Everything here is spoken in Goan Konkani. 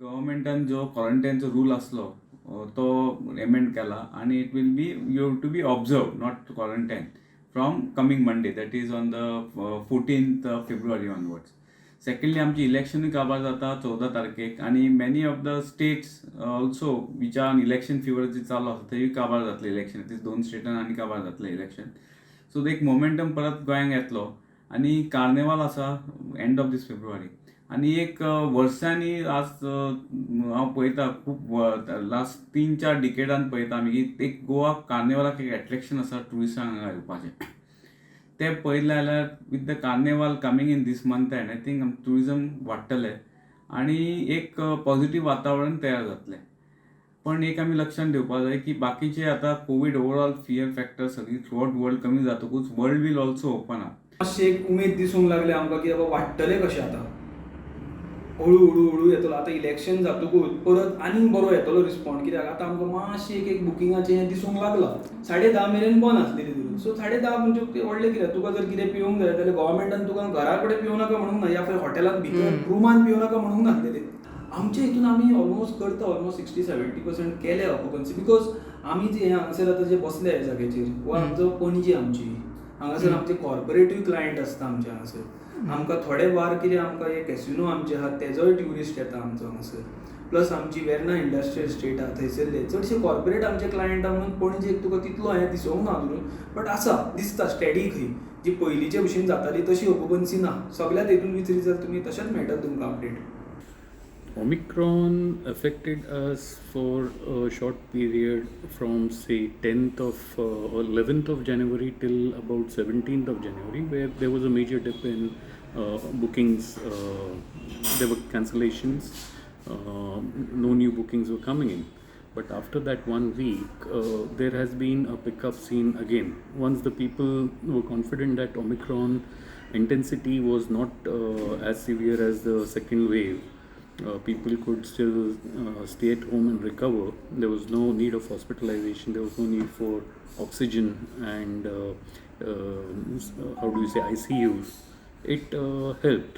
गव्हर्मेंटान जो क्वॉरंटायनचो रूल आसलो तो एमेंड केला आनी it will be, you have to be observe, not quarantine, from coming Monday, that is on the 14th February onwards. Secondly, आमची इलेक्शनूय काबार जाता 14 तारखेक आनी many of the states also which are election fever जी चालू आसा, थंयूय काबार जातले इलेक्शन. ती दोन स्टेटान आनी काबार जातले इलेक्शन. सो एक मोमेंटम परत गोंयांक येतलो आनी कार्नेवाल आसा एंड ऑफ दीस फेब्रुवारी आनी एक वर्सांनी आज हांव पळयता, खूब लास्ट 3-4 डिकेडान पळयता आमी की एक गोवा कार्नेवालाक एक एट्रेक्शन आसा ट्युरिस्टांक हांगा येवपाचें. तें पळयलें जाल्यार, with the Carnival coming in this month and I think tourism वाडटलें आनी एक पॉझिटीव वातावरण तयार जातलें. पण एक आमी लक्षांत घेवपाक जाय की बाकीचे आतां कोवीड ओवरऑल फियर फॅक्टर सगळी थ्रू आउट वर्ल्ड कमी जातकूच world will also open up. मातशें एक उमेद दिसूंक लागली आमकां की बाबा वाडटलें कशें, आतां हळू हळू हळू येतलो. आतां इलेक्शन जातकूच परत आनीक बरो येतलो रिस्पॉन्ड, कित्याक आतां आमकां मातशें एक एक बुकिंगाचें हें दिसूंक लागलां. 10:30 मेरेन बंद आसलेली तितून. सो 10:30 म्हणजे तें व्हडलें कितें, तुका जर कितें पिवंक जाय जाल्यार गव्हर्मेंटान तुका घरा कडेन पिवं नाका म्हणूंक ना, या फिर हॉटेलान भितर रुमान पिवं नाका म्हणूंक नासलेलें. आमच्या हितून आमी ऑलमोस्ट करता, ऑलमोस्ट 60-70% केले ऑक्युपन्सी, because आमी जे हे हांगासर आतां जे बसले ह्या जाग्याचेर हो आमचो पणजी आमची हांगासर आमचे कॉर्पोरेटीव क्लायंट आसता. आमचे हांगासर आमकां थोडे बार कितें, आमकां हे कॅसिनो आमचे आहात, तेजोय ट्युरिस्ट येता आमचो हांगासर. प्लस आमची वेर्ना इंडस्ट्रियल इस्टेट आहा, थंयसरले चडशे कॉर्पोरेट आमचे क्लायंट आहा. म्हणून पणजेक तुका तितलो हें दिसोंक ना अजून, बट आसा, दिसता स्टेडी. खंय जी पयलींचे भशेन जाताली तशी ऑक्युपन्सी ना. सगल्यात हितून विचारीत जाल्यार तुमी तशेंच मेळटलें तुमकां update. Omicron affected us for a short period from, say, 10th of or 11th of January till about 17th of January, where there was a major dip in bookings. There were cancellations, no new bookings were coming in. But after that one week, there has been a pickup seen again. Once the people were confident that Omicron intensity was not as severe as the second wave, people could still stay at home and recover. There was no need of hospitalization, there was no need for oxygen and how do you say, ICUs. It helped.